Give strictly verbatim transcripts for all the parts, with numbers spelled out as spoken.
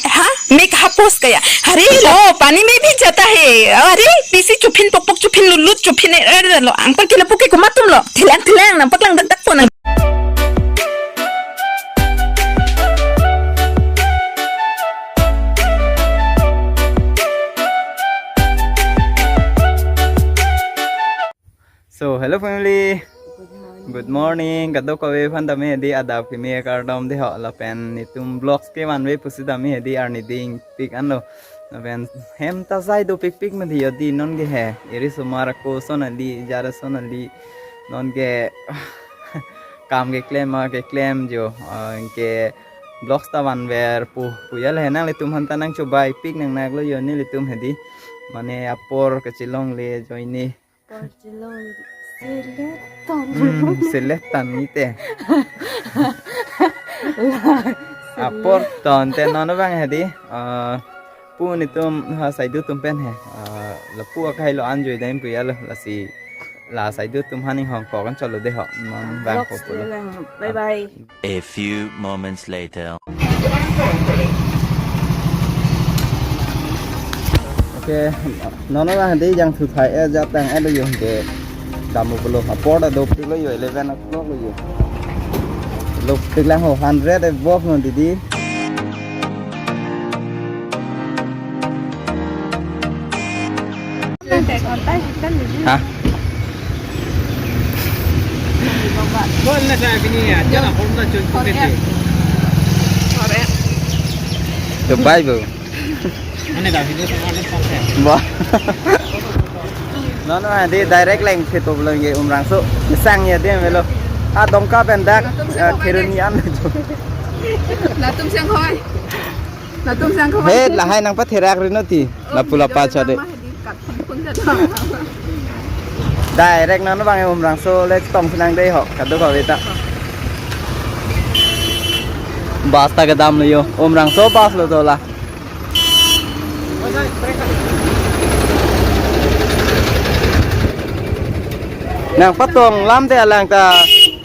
Ha? Mek hapus kaya. Hari lo, pani mein bhig jata hai. Hari, pisi chuphin pokpok, chuphin lutlut, chuphin er er lo. Angpar kila puke kumatum lo. Thelang thelang, nangpaklang dakdak po nang. So, hello family. Good morning. Kadokave aphan tame hedi adap kimi kardom dei ho, lapen netum vlogs kevanve pusi tame hedi arni dingpik anlo. Lapen hem ta sai dopikpik mati hedi, non ke he. Eri osomar ako son ali, jar son ali. Non ke kam keklem ma keklem jo. Ah, ke vlogs ta vanver pu, pu ya le, nanglitum aphan ta nangchobaipik nang naklo jo nelitum hedi. Mane apor kachelongle joine. Apor chelong, selet ton. Hmm, selet ton ni te. La, selet. Apor ton te non abang hedi. Ah, pu netum ha saidu atum pen he. Ah, lapu akai lo anjoi dam pu ya lo, lasi la saidu atum haning hong ko kan cholo dei ho. Non bang vlogs ko pulo. Bye bye. A few moments later. Okay, non non hedi jangthu thai-et jat tang-et lo jo ke. Dam pulo, apor ta dopik lo jo, eleven o'clock lo jo. Dopik lang ho, hundred above non hedi. Ha? Dubai bo. Ba. Non non hedi direct leng theto belong ke Umrangso. Sang ya dei melo. Ah, Dongka pen dak, eh, Kheroni an. Latum sang hoi. Latum sang hoi. He, lahai nangpatherak ri non ti. Lapu lapa chot dei. Direct non abang Umrangso le chetong si nang dei ho, kadokave ta. Bus ta kedam lo jo, Umrangso bus lo to la. Nangpatong lam te alang ta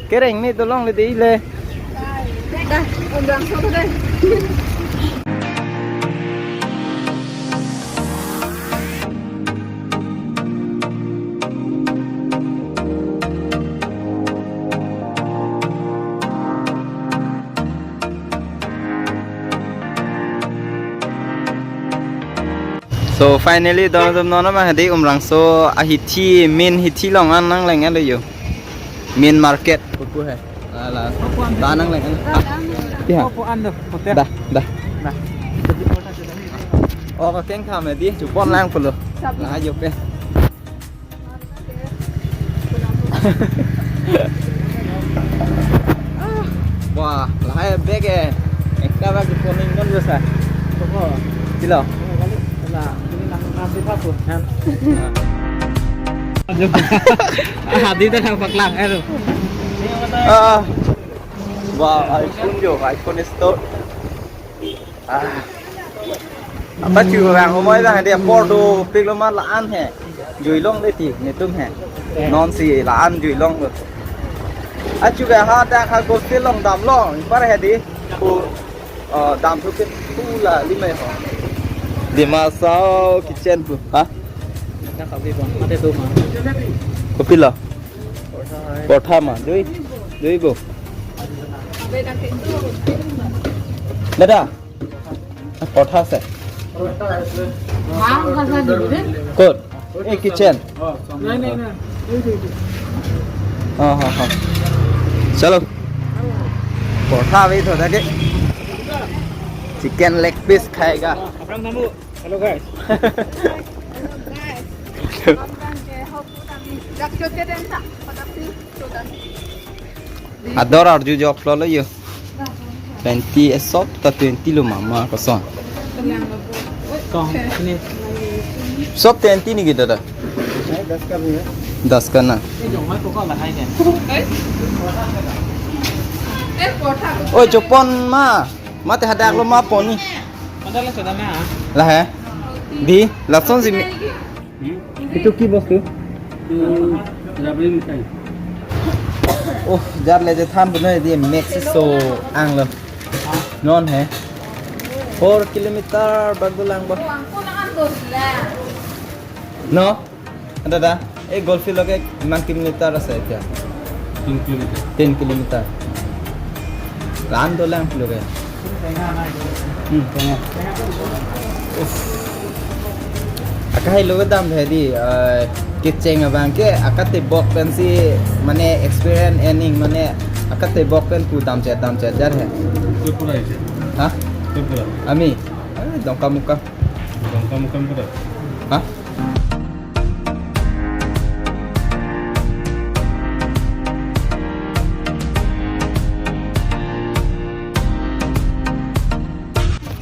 kereng ni dolong le dei le. Dah, Umrangso ko dei. So finally, don dum non non hedi Umrangso ahithi, main hithi along an nangleng lo jo. Main market, pupu he. La, la. Pupu an. Da nangleng. Ah, iya. Pupu an do, hotel. Da, da. Da. Oh, kakeng kham hedi, chupon lang pulo. Sab. La, jo pe. Wah, lahai bag eh. Ekta bag chuponing non jo sa. Toko. Pilo. Wala, ini nang nasi pasu. Ah, di ta nangpaklang, eh, tu. Ah. Wah, iPhone jo, iPhone Store. Ah. Apa chu rang homoi bang hedi apor dopik lo ma la-an he. Juilong le ti netum he. Non si la-an juilong lo. Achu ke ha dak ha hostel along damlo. Anpar hedi. Pu, oh, dam thu ke pu la limai ho. Dima Hasao kitchen pu. Ha? Kopi lo? Portha ma, dui, dui bo. Dada, portha ase. Kot? Eh, kitchen. Ha, ha, ha. Chalo. Portha ave tho dake. Chicken leg piece khayega. Hello guys. Ador arju jok lo lo jo. Twenty, eh, sop ta twenty lo mama koson. Sop twenty ni kita dah. Das ka na. Oi, chupon ma. Mate hadak lo ma pon ni. Lahai. Di, lason si mi. Itu ki bostu? Itu rabri mithai. Oh, jar le je than puno di mix so ang lo. Non he. Four kilometer bak dolang bo. Langko lang an dolang. No? Ada dah. Eh, Golf Field loke iman kilometer ase kya? Tin kilometer. Tin kilometer. Lan dolang loke. Hmm, tengah. Uff. Akai lo kedam hedi, eh, kecheng abang ke, akate bok pensi, mane experience ening, mane akate bok pen ku damchet, damchet jar he. Tripura isi. Hah? Tripura. Ami? Eh, Dongkamukam. Dongkamukam pura. Hah?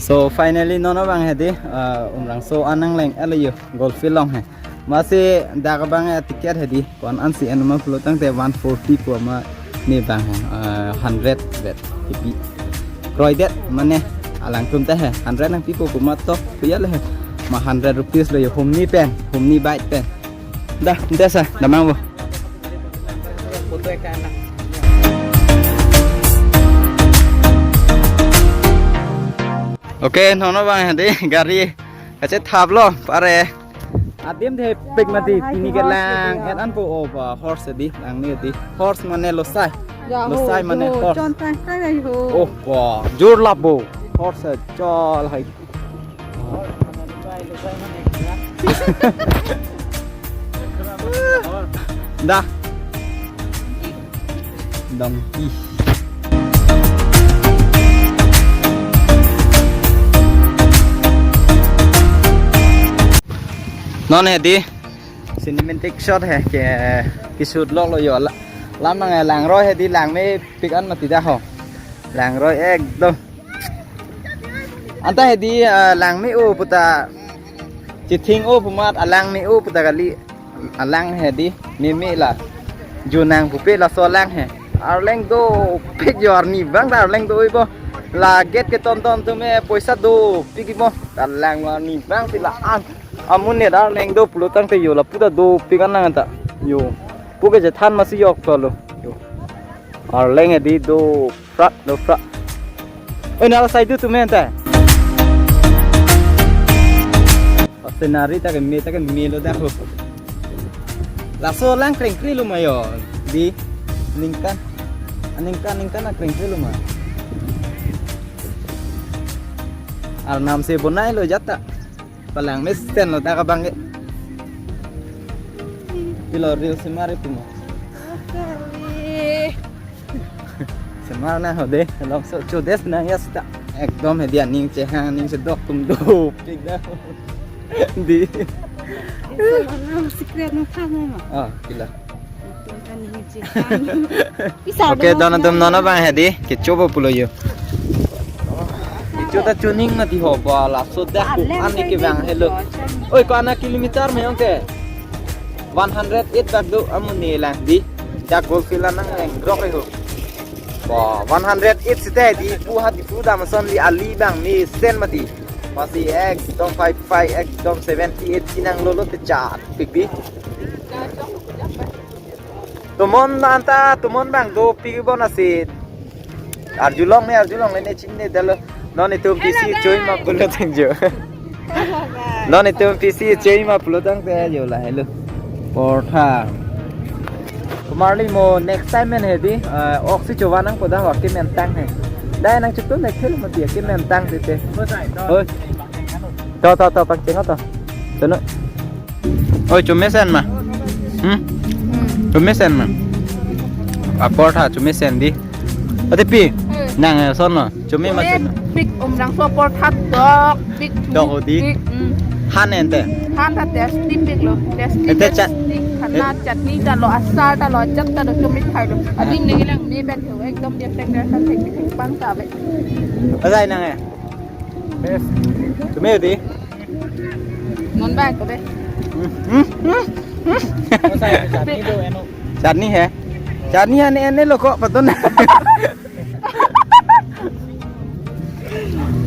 So finally non abang hedi, uh, Umrangso an nangleng-et lo yo, Golf Field along he. Masi dak abang a-ticket hedi, ko-an ansi en ma pulo tangte one forty ko ma ne bang he, uh, hundred vet kipi. Kroidet mane alangtum ta he, hundred nangpipo ko ma tok piya le he. Ma hundred rupees lo yo, humni pen, humni bike pen. Dah, dah sa, damang bo. Okay, non abang hedi gari kachethap lo, pare. Adim de pik mati, pini ke lang-et an po, oh, ba, horse di, lang ni di. Horse mane losai. Ya, losai ho, mane yo, horse. Chon tang tang ya, ho. Oh, wah, jor lap bo. Horse chol hai. Dah. Donkey. Non hedi cinematic shot he ke, ke shoot lok lo yo la. Lam nang langroi hedi, langmepik an mati dah ho. Langroi ekdom. Anta hedi, ah, langme-o puta, chithing-o pu amat alang me-o puta kali, alang hedi meme la. Junang pupe laso alang he. Arleng dopik yo, arni abang ta arleng do-oi bo. La gate keton ton atum ke poisa dopik bo. Alang arni abang si la-an. Amonit arleng do pulo tangte yo lapu ta dopik an lang ta. Yo. Pu kechethan masi yok solo. Yo. Arleng hedi do prak, do prak. Oi, nala saidu tu men ta. Scenery ta keme, ta keme lo dah ho. Laso alang krengkri lo ma yo. Di ningkan. Ningkan, ningkan akrengkri lo ma. Arnam si bonai lo jat ta. Palang mesen lo dak abang ke. Pilo reel semar ipu ma. Semar na hode, longso chodes nang ya seta. Ekdom hedi aning chehang, aning chedok atum dopik dah. Di. Secret nang tha ma. Ah, kila. Okay, don atum non abang hedi, kecho bo pulo yo. Kecho ta chuning mati ho ba, laso dak ko an ke bang helo. Oi, ko-an kilometer me ong ke? One hundred eight bak do amonit lang di. Dak Golf Field an nangleng rok ho. Ba, one hundred eight sita di pu hat pu dam ason li ali bang mesen mati. Masi ekdom five five, ekdom seventy eight kinang lolo te char pik di. Tomon anta, tomon bang dopik bo nasi. Arjulong ne, arjulong ne, ne chinine dalo. Non itum pisi choi ma pulo tangjo. Non itum pisi choi ma pulo tangte yo la helo. Portha. Kumarli mo next time men hedi, eh, oxy chowa nang poda ho kemen tang he. Dai nang chutu mek thil mati kemen tang tete. Oi. To, to, to, pangcheng to. Tono. Oi, chomesen ma. Hmm? Chomesen ma. Apor tha chomesen di. Ate pi. Hmm. Nang, eh, son no. Chome ma son no. Pik Umrangso apor tha dok. Pik. Dok odi. Pik. Hmm. Han ente. Han tha tasty pik lo. Tasty. Ente chat. Tasty. Khana chatni ta lo, asar ta lo, chat ta lo, chome thai lo. Adi ne lang ne ben ho. Ekdom dia tek dia sa tek tek pan ta be. Azai nang eh. Best. Chome odi. Non bai ko be. Hmm, hmm, hmm, hmm. Chutney do eno. Chutney he. Chutney ane ane lo ko paton.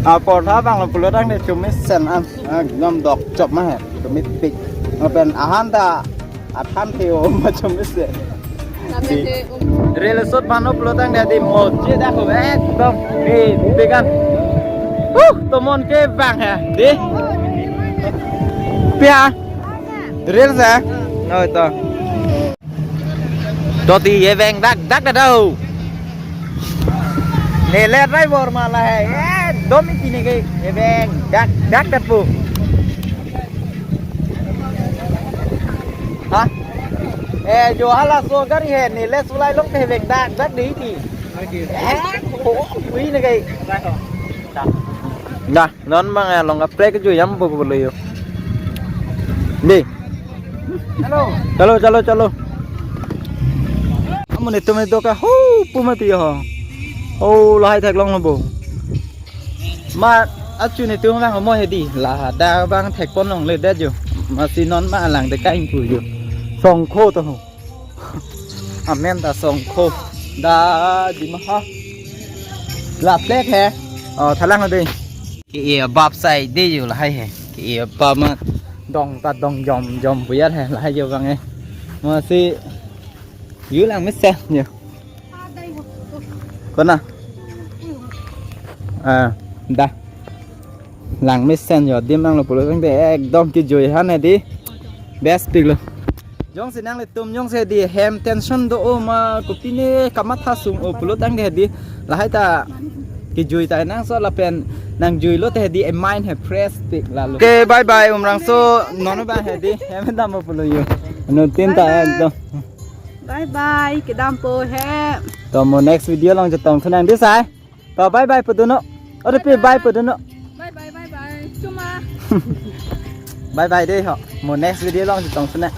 Apor tha bang lo pulo tang ne chomesen an. Ekdom dok chop ma he. Chome pik. Lapen ahan ta athan theo ma chomesen. Reel shoot mano pulo tang dia di moje dak ko ekdom. Di, di kan. Uh, tomon ke bang ha. Di. Pia. Real sa? Oh, to. To ti ye bang dak dak dak do. Ne le driver ma lahai. Eh, dom iti ne ke. Ye bang dak dak dak pu. Ha? Eh, jo hala so gari hai, ne le sulai long ke bang dak dak di ti. Eh, oh, ui ne ke. Dah, non mang ya long kaprek ju yam bo bo lo yo. Di. Hello. Chalo, chalo, chalo. Amun itum itu ka hu pu mati ho. Oh, lahai thek long lo bo. Ma achu netum bang mo hedi. Lahada bang thek pon long le det jo. Masi non ma alang de kain pu jo. Songkho to ho. Amen ta songkho. Da di ma ha. La plek he. Oh, thalang de. Ke e bap sai de jo lahai he. Ke e bap ma dong ta dong jom jom buyat he lahai jo bang e. Masi yu lang mesen jo. Kona? Ah, da. Lang mesen jo dim nang lo pulo tangte ekdom kejui han hedi. Best pik lo. Jongsi nanglitum jongsi hedi hem tension do o ma kopine kamatha sung o pulo tangte hedi. Lahai ta kejui ta nangso lapen nangjui lote hedi e mind he fresh pik lalo. Okay, bye bye Umrangso, non bang hedi hem dam o pulo yo. Nutin ta ekdom. Bye bye, kedam po he. To mo next video along chetong tha nang di sai. To bye bye pu dun non. Ore pi bye pu dun non. Bye bye, bye bye. Chuma. Bye bye de ho. Mo next video along chetong tha nang.